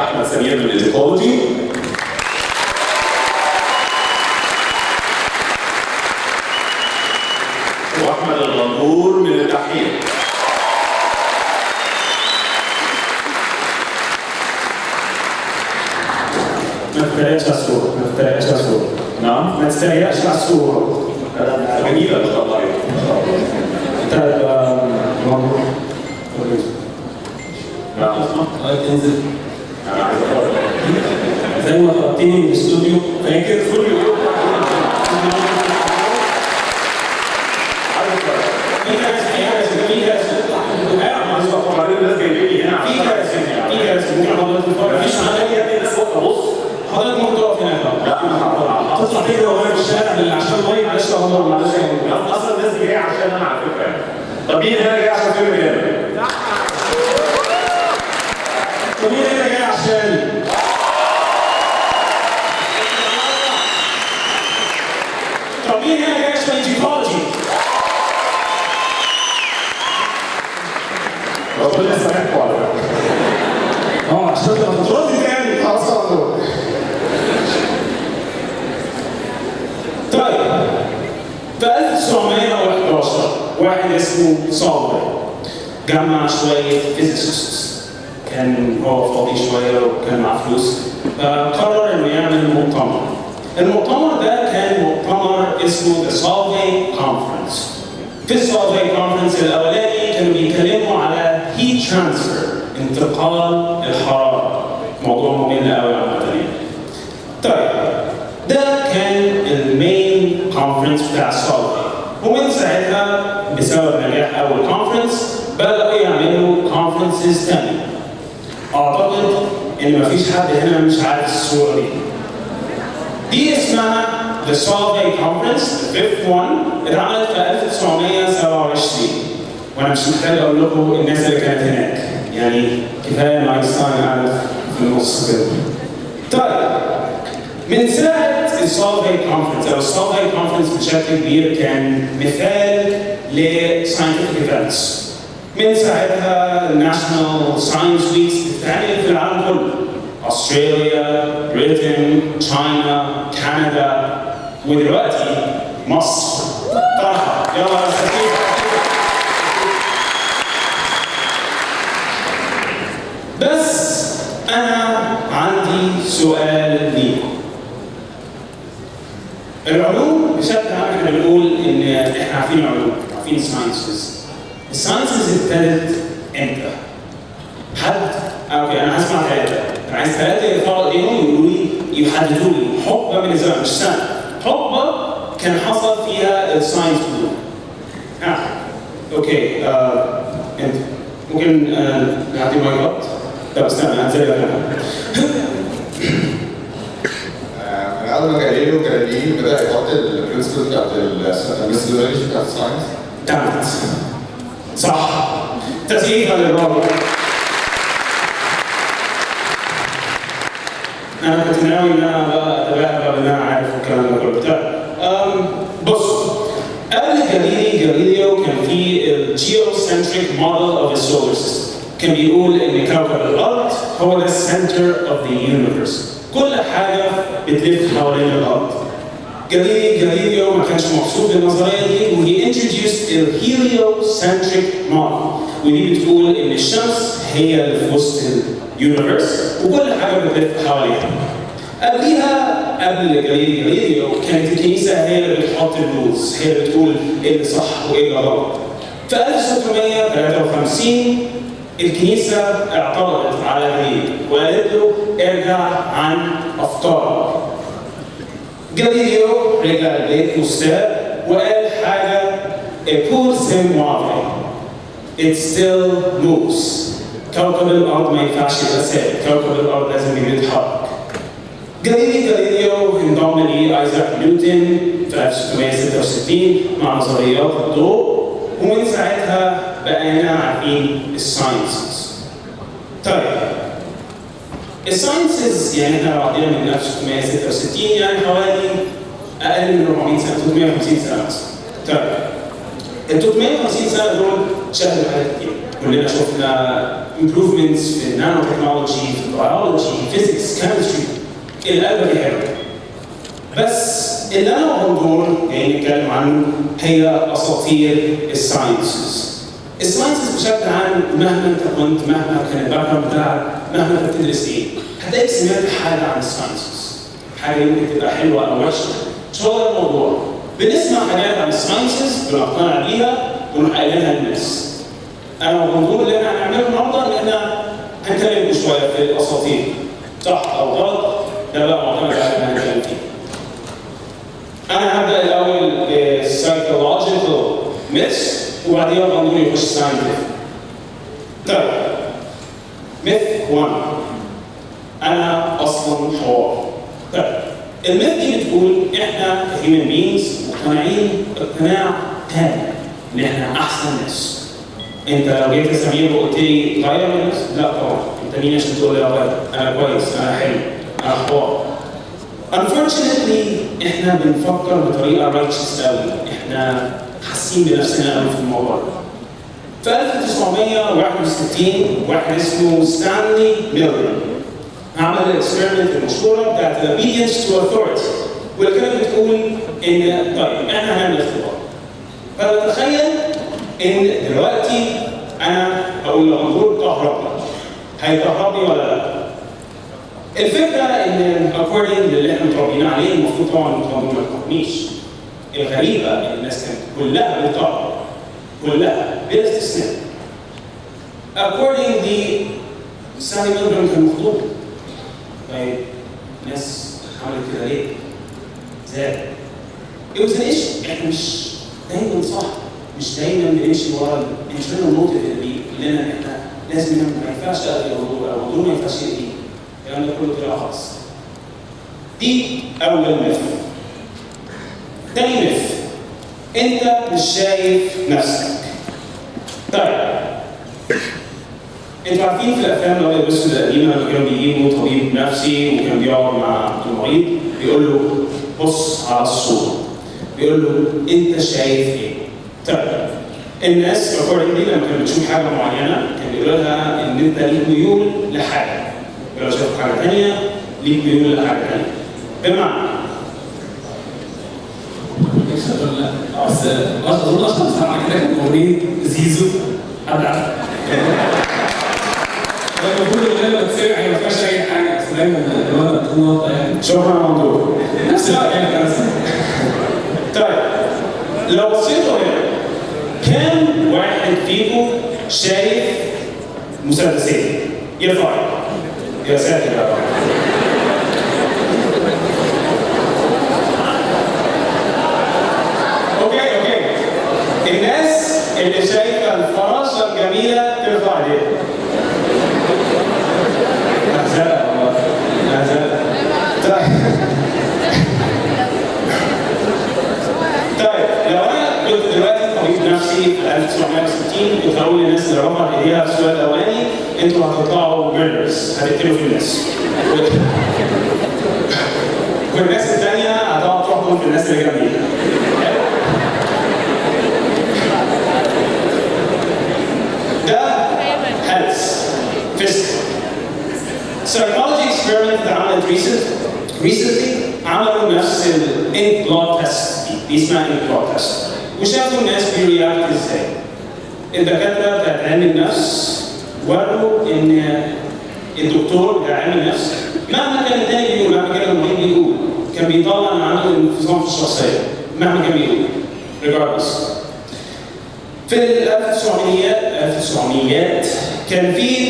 احمد سمير من ايديكولوجي، واحمد الغندور من الدحيح. ما تتريقش على الصورة، ما تتريقش على الصورة. نعم. ما تتريقش على الصورة. جميلة ما شاء الله عليك. ما شاء الله. طيب غندور. نعم. تنزل. انا عايز اتفرج. زي ما طلبتني من الاستوديو، فاكر؟ كل يوم عايز اتفرج. في كراسي، في كراسي. عايز اتفرج. بعدين الناس جايبيني هنا. في كراسي، في كراسي، ممكن حضرتك تتفرج. مفيش عشان يا ابني الناس واقفة، بص. حضرتك ممكن تقف هناك. لا، انا هقعد. تطلع تجري ورايا في الشارع عشان المية. معلش يا غندور، معلش يا غندور. اصلا الناس دي جاية عشان انا على فكرة يعني. طب مين هنا جاي عشان فيلم جامد؟ طب مين هنا جاي عشان؟ طب مين هنا جاي عشان ايديولوجي؟ ربنا يسامحكم على فكرة. عشان لما تردي تاني. خلاص يا غندور. طيب، في 1911 واحد اسمه سولفي جمع شوية physicists، كان هو فاضي شوية وكان معاه فلوس، فقرر انه يعمل مؤتمر. المؤتمر ده كان مؤتمر اسمه The Solvay Conference. في ال Solvay Conference الأولاني كانوا بيتكلموا على heat transfer، انتقال الحرارة. موضوع ممل قوي عامة يعني. طيب، ده كان ال main conference بتاع سولفي، ومن ساعتها بسبب نجاح اول conference بدأوا يعملوا conferences تانية. اعتقد ان مفيش حد هنا مش عارف الصورة دي. دي اسمها The Solvay Conference، the fifth one، اتعملت في 1927، وانا مش محتاج اقول لكم الناس اللي كانت هناك، يعني كفاية ان اينشتاين قاعد في النص كده. طيب، من ساعة ال Solvay Conference، أو ال Solvay Conference بشكل كبير كان مثال ل scientific events. من ساعتها ال National Science Weeks بتتعمل في العالم كله. أستراليا، Britain، China، كندا، ودلوقتي مصر. طرحة، يلا يا سفير. بس أنا عندي سؤال ليكم. العلوم بشكل عام، احنا بنقول ان احنا عارفين العلوم، عارفين sciences. ال sciences ابتدت امتى؟ حد؟ Okay، انا هسمع ثلاثة، انا عايز ثلاثة يرفعوا ايديهم يقولوا لي، يحددوا لي حقبة من الزمن، مش سنة، حقبة كان حصل فيها ال science boom. Okay، انت ممكن نعدي مايكات؟ طب استنى، هنزل لك انا. من اول ما جاليليو جاليلي بدا يحط ال principle بتاعت ال methodology بتاعت ال science. تمام، صح، تسقيفا للراجل. انا كنت ناوي ان انا بقى اتباهى بقى بان انا عارف الكلام ده كله. طيب، بصوا، قبل جاليلي جاليليو كان في ال geocentric model of the solar system، كان بيقول ان كوكب الارض هو the center of the universe، كل حاجة بتلف حوالين الارض. جاليلي جاليليو ما كانش مبسوط بالنظريه دي، و he introduced ال heliocentric model، ودي بتقول ان الشمس هي اللي في وسط ال universe وكل حاجة بتلف حواليها. قبليها، قبل جاليلي جاليليو، كانت الكنيسة هي اللي بتحط ال rules، هي اللي بتقول ايه اللي صح وايه اللي غلط. في 1653 الكنيسة اعترضت على جاليليو وقالت له ارجع عن افكارك. جاليليو رجع البيت مستاء وقال حاجة: Eppur si muove. It still moves. كوكب الأرض ما ينفعش يبقى ثابت، كوكب الأرض لازم يتحرك. جاليلي جاليليو انضم لآيزاك نيوتن في 1666 مع نظريات الضوء، ومن ساعتها بقينا عارفين ال sciences. طيب، ال sciences يعني احنا لو عدينا من 1666 يعني حوالي اقل من 400 سنة، 350 سنة مثلا. طيب، ال 350 سنة دول شهدوا حاجات كتير. كلنا شفنا improvements في النانو تكنولوجي، في ال biology، physics، chemistry. القلبه دي حلوة. بس اللي انا وغندور جايين نتكلم عنه هي اساطير ال sciences. ال sciences بشكل عام مهما انت كنت، مهما كان ال background بتاعك، مهما انت بتدرس ايه، هتلاقيك سمعت حاجة عن ال sciences. حاجة يمكن تبقى حلوة او وحشة، مش هو ده الموضوع. بنسمع حاجات عن ال sciences بنقتنع بيها ونروح قايلينها للناس. انا وغندور اللي احنا هنعمله النهارده ان احنا هنتكلم شوية في الاساطير. صح او غلط؟ ده بقى معتمد على اللي هنتكلم فيه. انا هبدا الاول ب psychological myths وبعديها غندور يخش scientific. طيب، myth 1، انا اصلا حوار. طيب، ال myth دي بتقول احنا human beings مقتنعين اقتناع تام ان احنا احسن ناس. انت لو جيت لسمير وقلت لي غير من نفسك، لا طبعا، انت مين عشان تقول لي اغير؟ انا كويس، انا حلو، انا حوار. Unfortunately احنا بنفكر بطريقة righteous قوي، احنا حاسين بنفسنا قوي في الموضوع ده. في 1961 واحد اسمه ستانلي ميلجرام عمل ال experiment المشهورة بتاعت obedience to authority، واللي كانت بتقول ان طيب احنا هنعمل اختبار. فلو تخيل ان دلوقتي انا اقول لغندور كهربني، هيكهربني ولا لا؟ الفكرة ان according للي احنا متربيين عليه المفروض طبعا غندور ما يكهربنيش. الغريبة ان الناس كانت كلها بتكهرب، كلها بلا استثناء. According ستانلي ميلجرام كان مخضوض. طيب الناس عملت كده ليه؟ ازاي؟ It was an issue. احنا مش دايما صح، مش دايما بنمشي ورا ال internal motive اللي بيقول لنا ان احنا لازم نعمل، ما ينفعش اقضي الموضوع او الموضوع ما ينفعش يقضي. الكلام ده كله طلع خالص. دي اول myth. تاني myth، انت مش شايف نفسك. طيب، انتوا عارفين في الافلام الابيض والاسود القديمة لما كانوا بيجيبوا طبيب نفسي وكان بيقعد مع المريض بيقول له بص على الصورة، بيقول له انت شايف ايه؟ طيب، الناس accordingly لما كانت بتشوف حاجة معينة كان بيقولوا لها ان انت ليك ميول لحاجة، ولو شايف حاجة ثانية ليك ميول لحاجة ثانية. بمعنى بس اظن اشهر سمعه كده كانت اغنية زيزو، حد عارف؟ المفروض الاغنية بتسمع هي ما فيهاش اي حاجة، بس دايما الولد بتكون واطية يعني. شكرا يا مندور. نفس الحكاية بس. طيب، لو بصيتوا هنا كام واحد فيكم شايف مسدسين؟ يرفع. يا ساتر يا رب. okay، الناس اللي شايفه الفراشة الجميلة ترفع ايديها. مهزله والله، مهزله. طيب، لو انا كنت دلوقتي طبيب نفسي في 1960 كنت هقول للناس اللي رفعت ايديها في السؤال الاولاني انتوا هتطلعوا murderers، هتقتلوا في الناس. والناس الثانية هتقعد تحكم في الناس اللي جنبيها. ده هلس فيزيكال. Psychology experiment اتعملت recently، عملوا نفس ال ink blot test، دي اسمها ink blot test، وشافوا الناس بي react ازاي. الدكاترة بتاعت علم النفس وروا ان الدكتور بتاع علم النفس مهما كان التاني بيقول، مهما كان المريض بيقول، كان بيطلع ان عنده انفصام في الشخصية مهما كان بيقول regardless. في ال 1900 كان في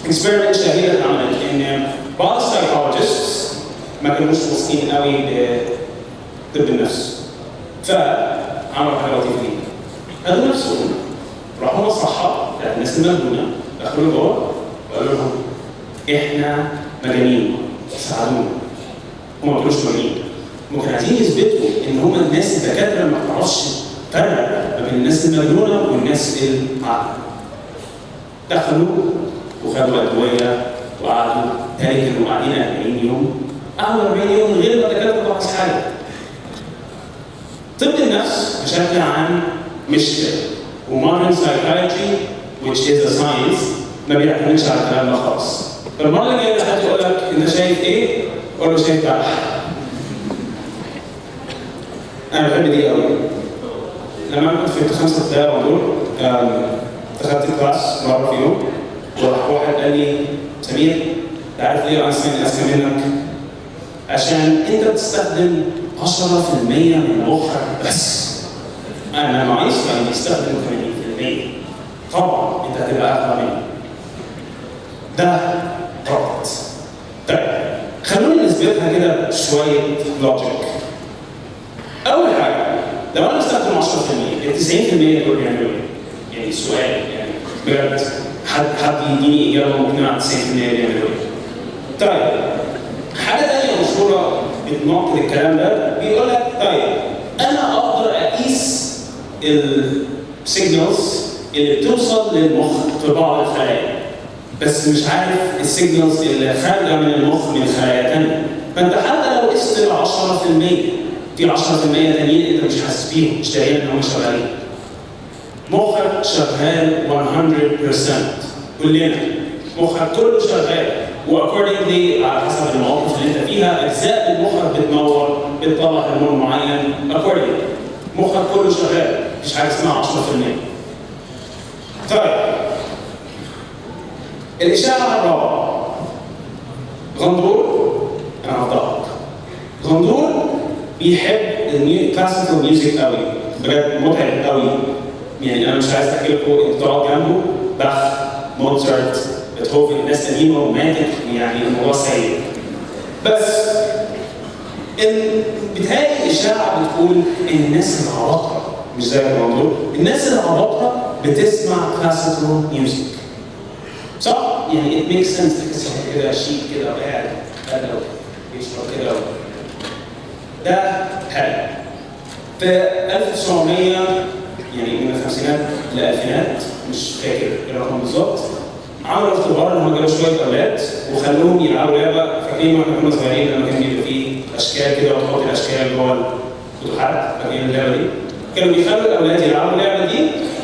experiment شهيرة اتعملت ان بعض ال psychologists ما كانوش واثقين قوي بطب النفس، فعملوا حاجة لطيفة جدا. خدوا نفسهم راحوا مصحه بتاعت الناس المجنونة، دخلوا جوه وقالوا لهم احنا مجانين ساعدونا. هم ما كانوش مجانين، هم كانوا عايزين يثبتوا ان هم الناس الدكاترة ما بتعرفش تفرق ما بين الناس المجنونة والناس العاقلة. دخلوا وخدوا ادوية وقعدوا تاني، كانوا قاعدين 40 يوم، قعدوا 40 يوم من غير ما الدكاترة تلاحظ حاجة. طب النفس بشكل عام مش كده، و modern psychiatry و which is a science، ما بيعتمدش على الكلام ده خالص. فالمره اللي جاية حد يقول لك انت شايف ايه؟ قول له شايف بلح. انا بحب دي قوي. لما انا كنت في خمسة ابتدائي دول دخلت class مرة في يوم، وراح واحد قال لي سمير، انت عارف ليه اينشتاين اذكى منك؟ عشان انت بتستخدم 10% من مخك بس. انا مع اينشتاين بيستخدم 80%. طبعا انت هتبقى اغبى مني. ده غلط. طيب خلونا نثبتها كده بشوية logic. اول حاجة، لو انا بستخدم 10%، ال 90% دول بيعملوا ايه؟ يعني سؤال، يعني بجد حد يديني اجابه مقنعة، 90% بيعملوا ايه؟ طيب حاجة ثانية مشهورة بتناقض الكلام ده، بيقول لك طيب انا اقدر اقيس ال signals اللي بتوصل للمخ في بعض الخلايا، بس مش عارف ال signals اللي خارجه من المخ من خلايا ثانية. فانت حتى لو قست ال 10%، في 10% تانيين انت مش حاسس بيهم، مش داريان ان هم شغالين. مخك شغال 100%، كلنا مخك كله شغال، و accordingly على حسب المواقف اللي انت فيها اجزاء من مخك بتنور، بتطلع هرمون معين accordingly. مخك كله شغال، مفيش حاجة اسمها 10%. طيب الاشاعة الرابعة، غندور، انا هفضحك، غندور بيحب ال classical music قوي، بجد متعب قوي. يعني انا مش عايز احكي لكم، انتوا تقعد جنبه باخ، موتسارت، بيتهوفن، الناس قديمة وماتت، يعني الموضوع سيء. بس بتهيألي اشاعة بتقول ان الناس العباقرة، مش زي الموضوع، الناس العباقرة بتسمع classical music. صح؟ يعني it makes sense، تحس كده شيك كده وقاعد بيشرب كده. ده حلو. في 1900، يعني من الخمسينات للالفينات، مش فاكر الرقم بالظبط، عملوا اختبار ان هم جابوا شوية اولاد وخلوهم يلعبوا لعبه. فاكرين واحنا كنا صغيرين لما كان بيبقى فيه اشكال كده وتحط الاشكال جوه الفتوحات؟ فاكرين اللعبة دي؟ كانوا بيخلوا الاولاد يلعبوا اللعبة دي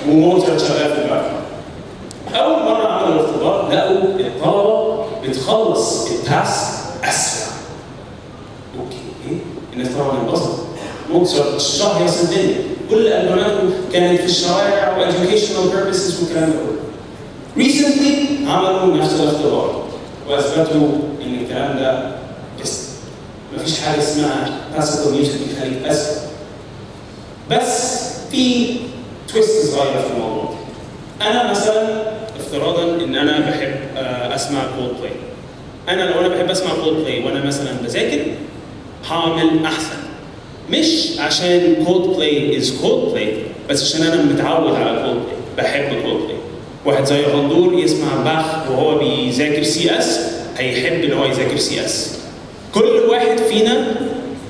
وموتسارت شغال في ال back. اول مرة عملوا الاختبار لقوا الطلبة بتخلص ال task اسرع. okay، ايه؟ الناس طبعا انبسطت. موتسارت شهيص الدنيا، كل البوماته كانت في الشوارع و educational purposes والكلام ده كله. Recently عملوا نفس الاختبار واثبتوا ان الكلام ده بس مفيش حاجة اسمها classical music بيخليك اذكى. بس في twist صغير في الموضوع. انا مثلا افتراضا ان انا بحب اسمع كولد بلاي. انا لو انا بحب اسمع كولد بلاي وانا مثلا بذاكر هعمل احسن. مش عشان Coldplay is Coldplay، بس عشان انا متعود على كولد بلاي، بحب كولد بلاي. واحد زي غندور يسمع باخ وهو بيذاكر CS هيحب ان هو يذاكر CS. كل واحد فينا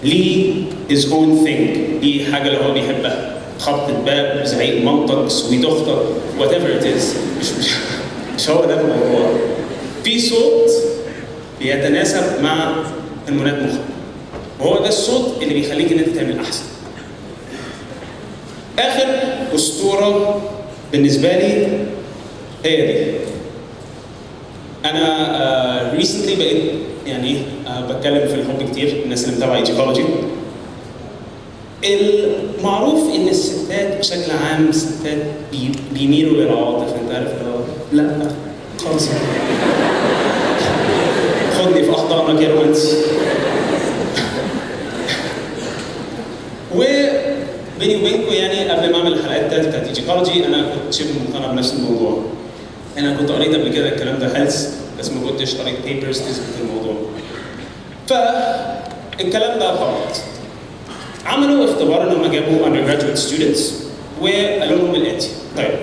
ليه his own thing، ليه حاجة اللي هو بيحبها، خبطة باب، زعيق مامتك، سويت اختك، whatever it is. مش هو ده الموضوع. في صوت بيتناسب مع هرمونات مخك، وهو ده الصوت اللي بيخليك ان انت تعمل احسن. اخر اسطورة بالنسبة لي هي دي. انا recently بقيت يعني بتكلم في الحب كتير، الناس اللي متابعه ايجيكولوجي. المعروف ان الستات بشكل عام، الستات بيميلوا للعواطف، انت عارف اللي هو لا خالص خدني في احضانك يا رومانسي. وبيني وبينكم يعني قبل ما اعمل الحلقات بتاعت ايجيكولوجي انا كنت شبه مقتنع بنفس الموضوع. انا كنت قريت قبل كده الكلام ده هلس، بس ما كنتش قريت papers تثبت الموضوع. فالكلام ده غلط. عملوا اختبار ان هم جابوا undergraduate students وقالوا لهم الاتي: طيب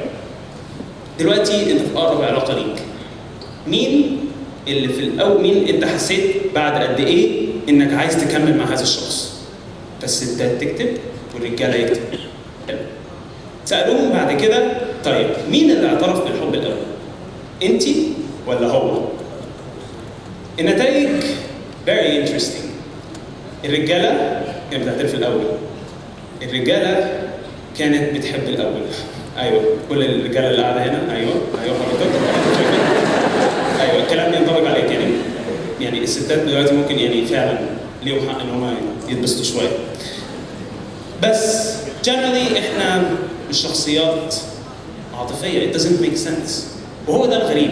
دلوقتي انت في اقرب علاقة ليك، مين اللي في الاول، مين انت حسيت بعد قد ايه انك عايز تكمل مع هذا الشخص؟ فالستات تكتب والرجاله يكتب. سالوهم بعد كده طيب مين اللي اعترف بالحب الاول؟ انت ولا هو؟ النتائج very interesting. الرجالة كانت بتعترف الاول. الرجالة كانت بتحب الاول. ايوه كل الرجالة اللي قاعدة هنا، ايوه يعني الستات دلوقتي ممكن يعني فعلا ليهم حق ان هم يتبسطوا شوية. بس generally احنا مش شخصيات عاطفية، it doesn't make sense. وهو ده الغريب،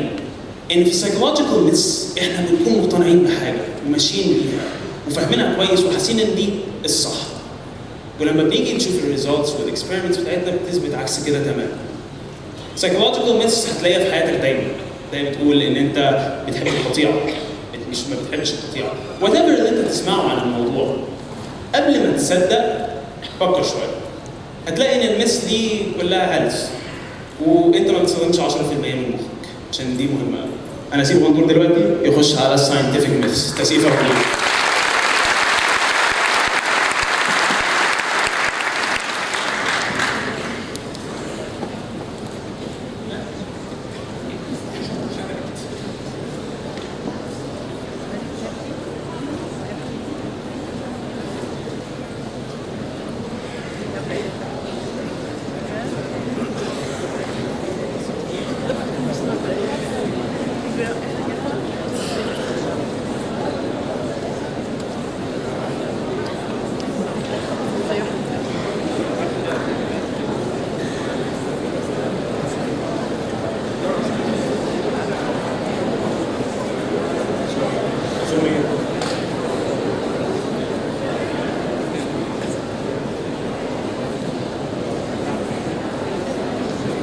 ان في psychological myths احنا بنكون مقتنعين بحاجة وماشيين بيها وفاهمينها كويس وحاسين ان دي الصح. ولما بنيجي نشوف ال results وال experiments بتاعتنا بتثبت عكس كده تماما. psychological myths هتلاقيها في حياتك دايما، دايما تقول ان انت بتحب القطيعة، مش ما بتحبش القطيعة، whatever اللي انت تسمعه عن الموضوع قبل ما تصدق فكر شوية. هتلاقي ان ال myths دي كلها هلس وانت ما بتستخدمش 10% من مخك، عشان دي مهمة قوي. انا اسيب غندور دلوقتي يخش على ال scientific myths. تسقيفه غندور.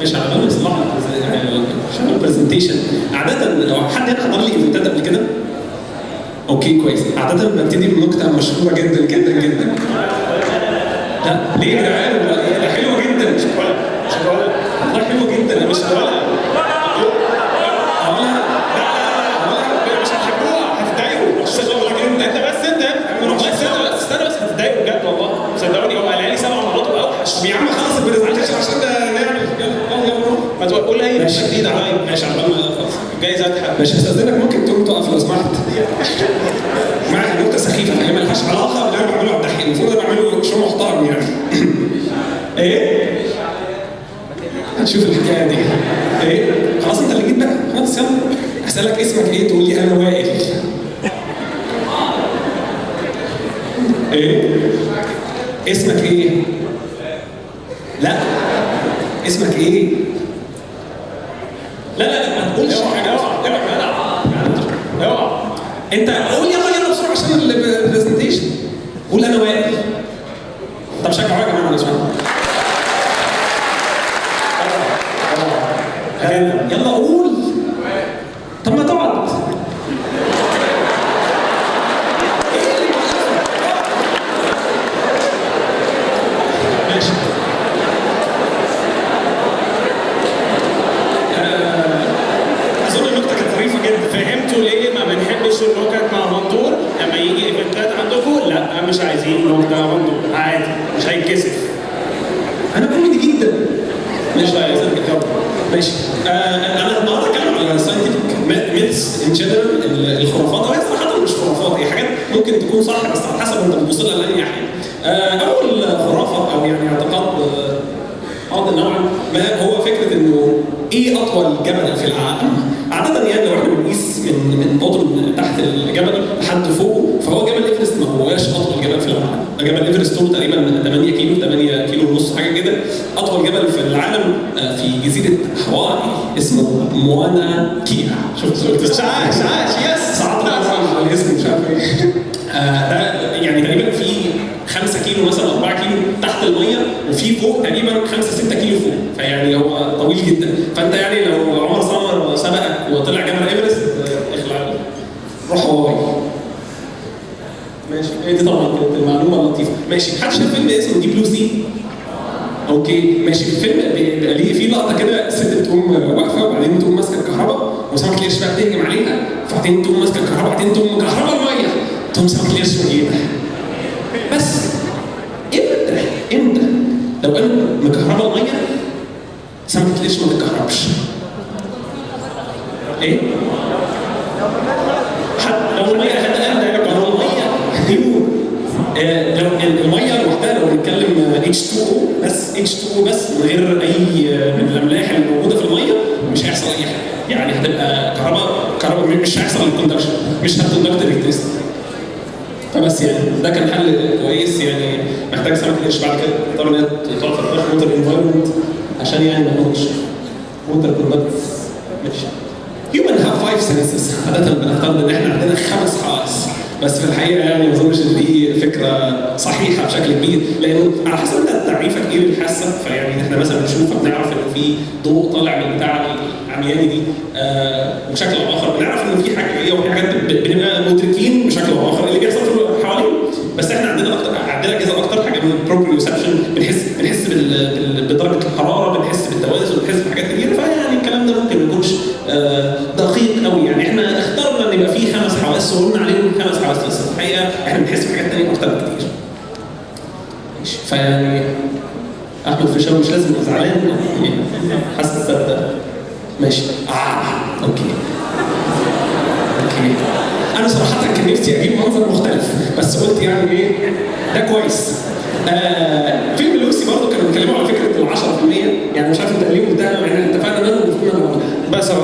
مش على بالي صلاح يعني presentation. عادة لو حد هنا حضر لي event ات قبل كده؟ okay كويس. عادة ببتدي بنكتة مشهورة جدا جدا جدا. لا ليه يا جدعان؟ ده حلو جدا. مش هقولها، مش هقولها والله، حلو جدا. مش هقولها. هقولها؟ لا مش هتحبوها، هتتضايقوا. انت بس انت والله استنى بس هتتضايقوا بجد والله، صدقوني. هو قالها لي 7 مرات واوحش. يا عم خلص ال presentation عشان نعمل. يلا يلا نروح. ما تقول اي نكتة جديدة. طيب ماشي، على بال ما خلص جايز اضحك. ماشي، استاذنك ممكن تقوم تقف لو سمحت؟ معاك نكتة سخيفة هي مالهاش علاقة باللي انا بعمله على الدحيح، المفروض انا بعمله show محترم يعني. ايه؟ هتشوف الحكاية دي. ايه؟ خلاص انت اللي جيت بقى، خلاص يلا. هسألك اسمك ايه؟ تقول لي انا وائل. ايه؟ اسمك ايه؟ لا اسمك ايه؟ لا لا لا ما تقولش حاجة. اوعى اوعى انت قول يلا يلا بسرعة عشان ال presentation. قول انا وائل. طب شجعوا يا جماعة لو سمحتوا. يلا قول. طب ما تقعد. ماشي. اظن النكتة كانت ظريفة جدا. فهمتوا ليه ما بنحبش النكت مع غندور؟ لما يجي event ات عندكم لا مش عايزين نكتة مع غندور، عادي مش هيتكسف. انا كوميدي جدا. ماشي ماشي. انا النهارده اتكلم على scientific myths in general، الخرافات، او هي صراحة مش خرافات، هي حاجات ممكن تكون صح بس على حسب انت بتبص لها لأي ناحية. اول خرافه او يعني اعتقاد خاطئ نوعا ما هو فكرة انه ايه اطول جبل في العالم؟ عادة يعني لو احنا بنقيس من نقطة من تحت الجبل لحد فوقه، فهو جبل ايفرست ما هواش اطول جبل في العالم. جبل ايفرست طوله تقريبا 8 كيلو، 8 كيلو ونص حاجة كده. اطول جبل في العالم في جزيرة هاواي اسمه موانا كيا. شفت؟ عاش عاش yes. صعبت الاسم مش عارف ايه. ده يعني تقريبا في 5 كيلو مثلا 4 كيلو تحت المية، وفي فوق تقريبا 5 6 كيلو فوق، فيعني هو طويل جدا. فانت يعني لو عمر سمر سبقك وطلع جبل ايفرست اخلع روح هواي. ماشي، هي دي طبعا كانت المعلومة اللطيفة. ماشي، حد شاف فيلم اسمه Deep Blue Sea؟ okay ماشي. في الفيلم بيبقى ليه في لقطة كده، الست بتقوم واقفة وبعدين تقوم ماسكه الكهرباء وسمكه القرش بقى بتهجم عليها، فبعدين تقوم ماسكه الكهرباء وبعدين تقوم مكهربه المية، تقوم سمكة القرش ميته. بس امتى لو انا مكهربه المية سمكة القرش ما تتكهربش؟ ايه؟ لو المية لو المية لو المية لوحدها، لو بنتكلم H2O بس، H2O بس من غير اي من الاملاح اللي موجودة في المية، مش هيحصل اي حاجة، يعني هتبقى كهرباء مش هيحصل ال conduction، مش هت conduct electricity. فبس يعني ده كان حل كويس، يعني محتاج سمكة قرش بعد كده تضطر ان هي تقعد في ال fresh water environment عشان يعني ما تموتش. water conduct. ماشي. Human have five senses، عادة بنفترض ان احنا عندنا 5 حواس، بس في الحقيقة يعني ما اظنش ان دي فكرة صحيحه بشكل كبير، لانه على حسب انت تعريفك ايه للحاسه. فيعني احنا مثلا بنشوف بنعرف ان في ضوء طالع من بتاع العمياني دي بشكل او اخر، بنعرف ان في حاجة ايه وفي حاجات بنبقى مدركين بشكل او اخر اللي بيحصل حوالينا، بس احنا عندنا اكتر، عندنا اجهزة اكتر حاجة من ال proprioception، بنحس بدرجة الحرارة، بنحس بالتوازن، بنحس بحاجات كتير. فيعني الكلام ده ممكن ما يكونش دقيق قوي، يعني احنا اخترنا ان يبقى فيه 5 حواس وقلنا عليهم 5 حواس، بس في الحقيقة احنا بنحس بحاجات ثانية اكتر بكتير. ماشي. فيعني احمد فيشاوي مش لازم يبقى زعلان، حاسس ده ماشي. okay انا صراحة كان نفسي اجيب منظر مختلف، بس قلت يعني ايه ده كويس. فيلم لوسي برضه كانوا بيتكلموا على فكرة ال 10%، يعني مش عارف انت ليه قلتها، يعني اتفقنا ان انا المفروض انا اقولها بس يا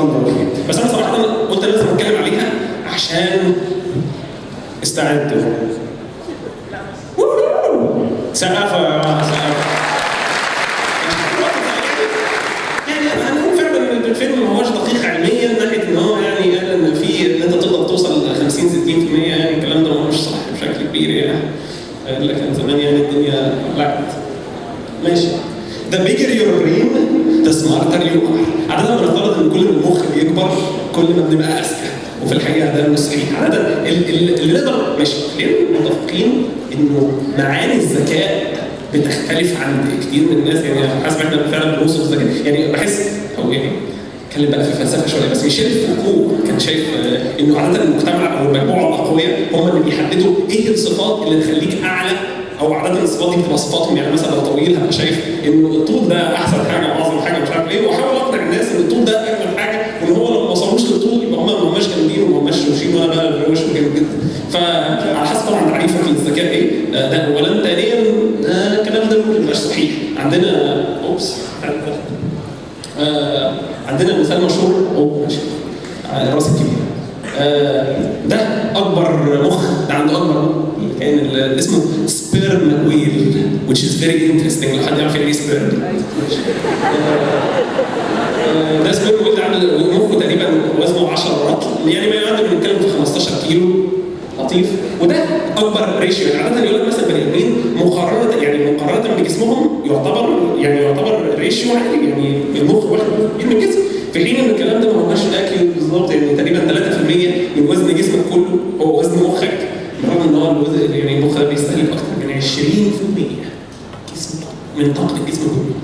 بس انا صراحة قلت لازم اتكلم عليها عشان استعدوا. سقفه يا جماعة، سقفه. يعني هنقول فعلا ان الفيلم ما هوش دقيق علميا ناحية ان هو يعني قال ان في ان انت تقدر توصل ل 50 60%، يعني الكلام ده ما هوش صح بشكل كبير يعني. قال لك كان زمان يعني الدنيا لعبت. ماشي. The bigger your brain, the smarter you are. عادة بنفترض ان كل ما المخ بيكبر كل ما بنبقى اذكى، وفي الحقيقة ده مش صحيح. عادة اللي نقدر ماشي، خلينا متفقين انه معاني الذكاء بتختلف عند كتير من الناس، يعني حاسس احنا فعلا بنوصف الذكاء، يعني بحس او يعني اتكلم بقى في الفلسفة شوية، بس ميشيل فوكو كان شايف انه عادة المجتمع او المجموعة الاقوياء هم اللي بيحددوا ايه الصفات اللي تخليك اعلى، او عادة الصفات دي بتبقى صفاتهم. يعني مثلا لو طويل هبقى شايف انه الطول ده احسن حاجة واعظم حاجة مش عارف ايه، واحاول اقنع الناس ان الطول ده اجمل حاجة، وان هو لو ما وصلوش للطول يبقى هم ما هماش جامدين وما هماش روشين، وانا بقى روش وجامد جدا. فعلى حسب طبعا تعريفك للذكاء ايه، ده اولا. ثانيا الكلام ده ممكن يبقاش صحيح. عندنا oops عندنا مثال مشهور، ماشي، الراس الكبير. ده اكبر مخ، ده عنده اكبر مخ، كان اسمه sperm whale which is very interesting لو حد يعرف يعني ايه sperm. ده sperm whale ده عنده مخه تقريبا وزنه 10 رطل، يعني ما يعادل بنتكلم في 15 كيلو. لطيف. وده اكبر ratio. يعني عادة يقول لك مثلا بني ادمين مقارنة، يعني مقارنة بجسمهم يعتبر ratio عالي، يعني المخ واحد كبير من الجسم، في حين ان الكلام ده ما هوش اكل بالظبط، يعني تقريبا 3% من وزن جسمك كله هو وزن مخك، برغم ان هو الوزن يعني المخ ده بيستهلك اكثر من 20% جسم من طاقة الجسم كله.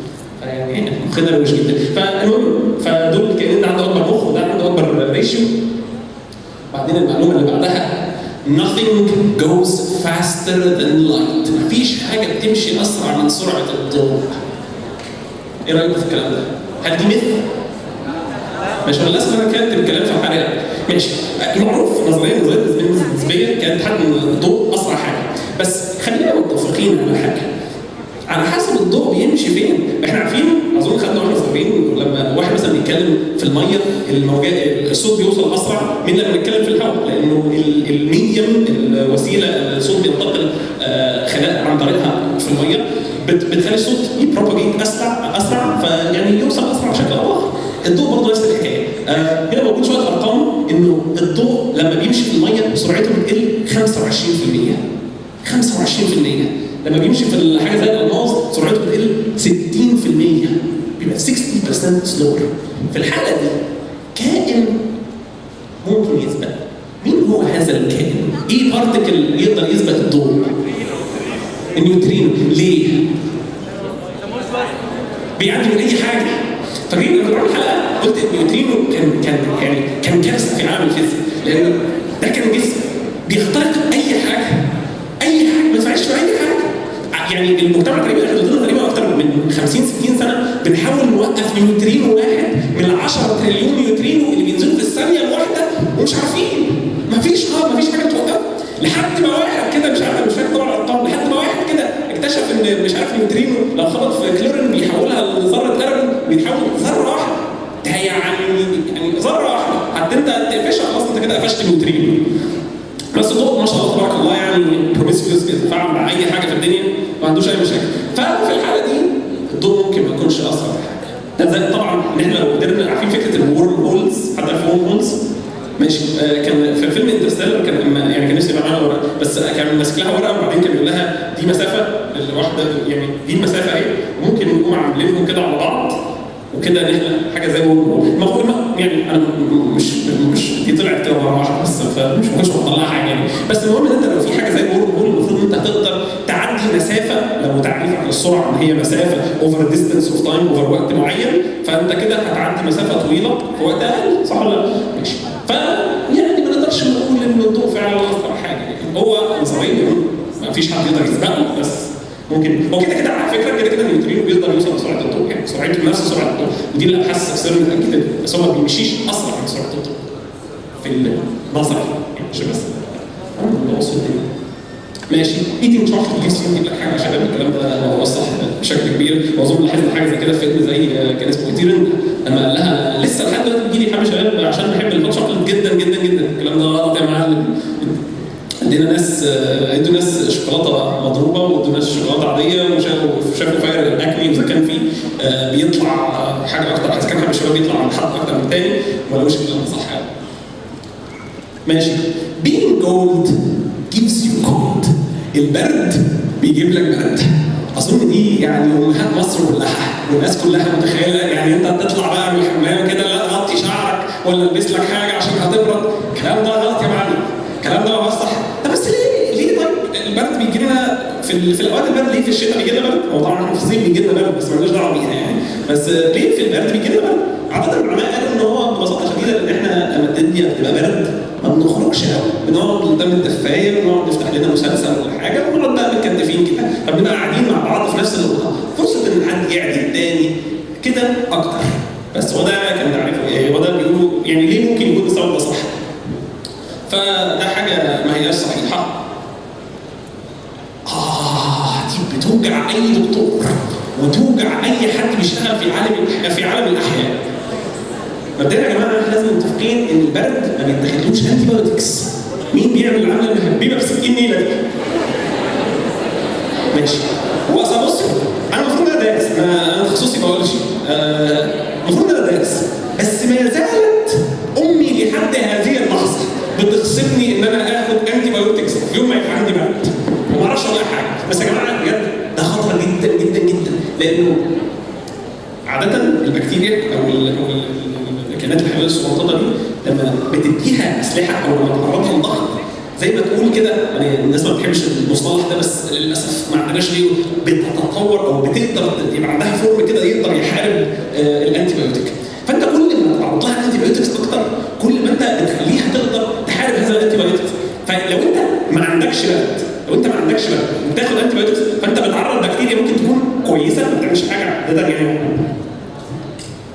فيعني مخنا روش جدا. فالمهم فدول كان ده عنده اكبر مخ وده عنده اكبر ratio. بعدين المعلومة اللي بعدها nothing goes faster than light. مفيش حاجة بتمشي أسرع من سرعة الضوء. إيه رأيكم في الكلام ده؟ هل دي myth؟ ماشي، للأسف أنا كاتب كلام في الحلقة. ماشي، المعروف نظريا نظرية النسبية كانت تحدد إن الضوء أسرع حاجة، بس خلينا متفقين على حاجة. على حسب الضوء بيمشي فين، احنا عارفين اظن خدنا واحنا صغيرين لما واحد مثلا بيتكلم في المية الموجات الصوت بيوصل اسرع من لما بنتكلم في الهواء، لانه ال medium الوسيلة الصوت بينتقل خلال عن طريقها في المية بتخلي الصوت ي propagate اسرع فيعني يوصل اسرع بشكل او اخر. الضوء برضه نفس الحكاية. هنا موجود شوية ارقام انه الضوء لما بيمشي في المية سرعته بتقل 25%. 25% لما بيمشي في الحاجة زي الالماس سرعته بتقل 60%، بيبقى 60% slower. في الحالة دي كائن ممكن يثبت. مين هو هذا الكائن؟ ايه particle يقدر يثبت الضوء؟ النيوترينو. ليه؟ بيعدي من اي حاجة. فاكرين لما كنا بنعمل حلقة قلت النيوترينو كان يعني كان كارثة في عالم الفيزياء، لانه ده كان جسم بيخترق اي حاجة، اي حاجة ما تنفعش في اي حاجة. يعني المجتمع تقريبا احنا قدرنا تقريبا اكثر من 50 60 سنة بنحاول نوقف نيوترينو واحد من 10 تريليون نيوترينو اللي بينزلوا في الثانية الواحدة ومش عارفين، مفيش حاجة توقفه، لحد ما واحد كده مش عارف مش فاكر طبعا الارقام، لحد ما واحد كده اكتشف ان مش عارف نيوترينو لو خبط في كلورين بيحولها لذره ارجون، بيتحول ذره واحدة. ده يعني ذره واحدة حتى انت تقفشها خلاص، انت كده قفشت النيوترينو. بس الضوء ما شاء الله تبارك الله يعني promiscuous، بيتفاعل مع اي حاجة في الدنيا، ما عندوش اي مشاكل. ففي الحالة دي الضوء ممكن ما يكونش اسرع حاجة. ده زي طبعا ان احنا لو قدرنا، عارفين فكرة ال wormholes؟ حد عارف wormholes؟ ماشي. كان في فيلم Interstellar كان يعني كان نفسي يبقى معانا ورقة، بس كان ماسك لها ورقة وبعدين كان بيقول لها دي مسافة الواحدة، يعني دي المسافة اهي، ممكن نقوم عاملينهم كده على بعض وكده نخلق حاجة زي wormhole. المفروض يعني انا مش دي طلعت كده مرة واحدة بس، فمش ما كنتش بطلعها حاجة يعني، بس المهم ان انت لو في حاجة زي wormhole المفروض ان انت هتقدر تعدي مسافة، لو تعريف عن السرعة ان هي مسافة over distance of time over وقت معين، فانت كده هتعدي مسافة طويلة في وقت اقل، صح ولا لا؟ ماشي. فيعني ما نقدرش نقول ان الضوء فعلا اسرع حاجة، يعني هو نظريا ما فيش حد يقدر يسبقه، بس ممكن هو كده كده على فكرة كده كده النيوترينو بيقدر يوصل لسرعه الضوء، يعني سرعته نفس سرعة الضوء، ودي الابحاث سيرن اتاكدت، بس هو ما بيمشيش اسرع من سرعة الضوء في النظري يعني، عشان بس نوصل الدنيا. ماشي. eating chocolate gives you، لك حاجة يا شباب، الكلام ده هو صح بشكل كبير، واظن لاحظنا حاجة زي كده في فيلم زي كان اسمه تيرن، لما قال لها لسه لحد دلوقتي بتجيلي حب شباب عشان بحب ال hot chocolate جدا جدا جدا. الكلام ده غلط يا معلم. ادينا ناس، ادوا ناس شوكولاتة مضروبة وادوا ناس شوكولاتة عادية، وشافوا فرق ال acne، واذا كان في بيطلع حاجة اكتر، اذا كان حب الشباب بيطلع عند حد اكتر من الثاني، ولا وش الكلام ده صح يعني. ماشي. being cold gives you cold، البرد بيجيب لك برد. اظن دي يعني امهات مصر كلها والناس كلها متخيله، يعني انت تطلع بقى من الحمام كده لا غطي شعرك ولا البس لك حاجة عشان هتبرد. الكلام ده غلط يا معلم، الكلام ده ما صح. طب بس ليه طيب البرد بيجي لنا في الاوقات البرد؟ ليه في الشتاء بيجي لنا برد؟ هو طبعا احنا في الصيف بيجي لنا برد بس مالناش دعوه بيها يعني، بس ليه في البرد بيجي لنا برد؟ عادة العلماء قالوا ان هو ببساطة شديدة لان احنا لما الدنيا بتبقى برد ما بنخرجش قوي، بنقعد قدام الدفايه، بنقعد نفتح لنا مسلسل ولا حاجة، ونقعد بقى متكتفين كده، فبنبقى قاعدين مع بعض في نفس الاوضة، فرصة ان حد يعدي التاني كده اكتر. بس هو ده كان تعريفه، يعني هو ده بيقولوا يعني ليه ممكن يكون السبب ده صح. فده حاجة ما هياش صحيحه. دي بتوجع اي دكتور وتوجع اي حد بيشتغل في عالم الاحياء. مبدئيا يا جماعة احنا لازم متفقين ان البرد ما بيتاخدلوش antibiotics. مين بيعمل العملة المهببه ب 60 نيله دي؟ ماشي. هو اصل بص، انا المفروض ان انا دارس، انا تخصصي بيولوجي، المفروض ان انا دارس، بس ما زالت امي لحد هذه اللحظة بتغصبني ان انا اخد antibiotics يوم ما يبقى عندي برد، وما اعرفش اقول حاجة. بس يا جماعة بجد ده خطر جدا جدا جدا، لانه عادة البكتيريا او الكائنات الحيوية الصغنططه دي لما بتديها اسلحة او لما تعرضها لضغط زي ما تقول كده، يعني الناس ما بتحبش المصطلح ده بس للاسف ما عندناش ليه، بتتطور او بتقدر يبقى عندها form كده يقدر يحارب ال antibiotic. فانت كل ما تعرض لها antibiotics اكتر كل ما انت بتخليها تقدر تحارب هذا ال antibiotics. فلو انت ما عندكش برد، لو انت ما عندكش برد وبتاخد antibiotics، فانت بتعرض بكتيريا ممكن تكون كويسة ما بتعملش حاجة عادة، يعني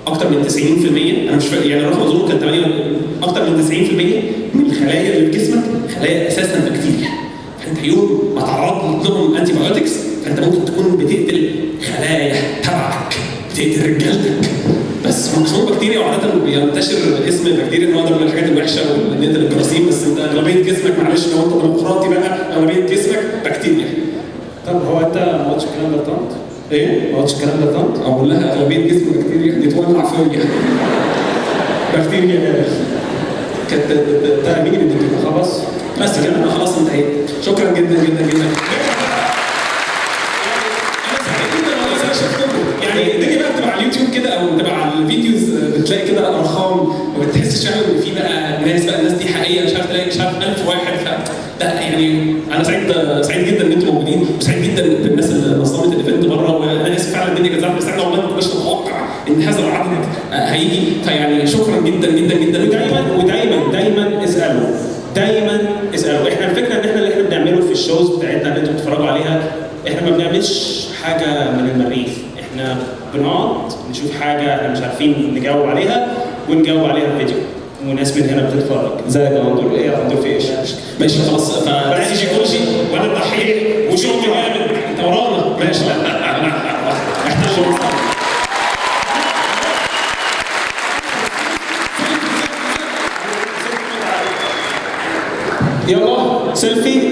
اكتر من 90%، انا مش فاكر يعني الرقم اظن كان 8، اكتر من 90% من الخلايا اللي في جسمك خلايا اساسا بكتيريا. فانت يوم ما تعرض لهم antibiotics فانت ممكن تكون بتقتل خلايا تبعك، بتقتل رجالتك. بس مقسوم بكتيريا، وعاده بينتشر اسم البكتيريا ان هو ده من الحاجات الوحشة ونقتل الجراثيم، بس انت اغلبية جسمك، معلش لو انت ديمقراطي بقى، اغلبية جسمك بكتيريا. طب هو انت ما قلتش الكلام ده لطنط؟ ايه؟ ما قلتش الكلام ده لطنط؟ اقول لها اغلبية جسم بكتيريا دي تولع فيا. بكتيريا كانت مين اللي بتديك؟ خلاص بس كده انا خلاص انتهيت. شكرا جدا جدا جدا. انا سعيد جدا والله انا شفتكم، يعني الدنيا بقى بتبقى على اليوتيوب كده او بتبقى على ال videos، بتلاقي كده ارقام وما بتحسش فعلا ان في بقى ناس، بقى الناس دي حقيقية، مش عارف تلاقي مش عارف 1000 واحد. لا يعني انا سعيد جدا ان انتم موجودين، وسعيد جدا بالناس اللي نظمت ال event بره، وانا اسف فعلا الدنيا كانت زحمة، بس احنا والله ما كناش نتوقع ان هذا العدد هيجي. فيعني شكرا جدا جدا جدا. ودايما دايما اسالوا، دايما اسالوا. احنا الفكرة ان احنا اللي احنا بنعمله في ال shows بتاعتنا اللي انتم بتتفرجوا عليها، احنا ما بنعملش حاجة من المريخ، احنا بنقعد نشوف حاجة احنا مش عارفين نجاوب عليها ونجاوب عليها في فيديو، وناس من هنا بتتفرج. ازيك يا غندور؟ ايه يا غندور في ايش؟ ماشي خلاص. فبس جيكولوجي وانا الدحيح وشغل جامد، انت ورانا. ماشي احنا يلا سيلفي،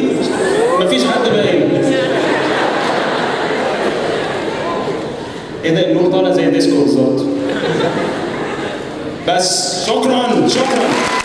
مفيش حد باين. ايه ده؟ النور طالع زي ديسكو بالظبط. بس شكرا شكرا.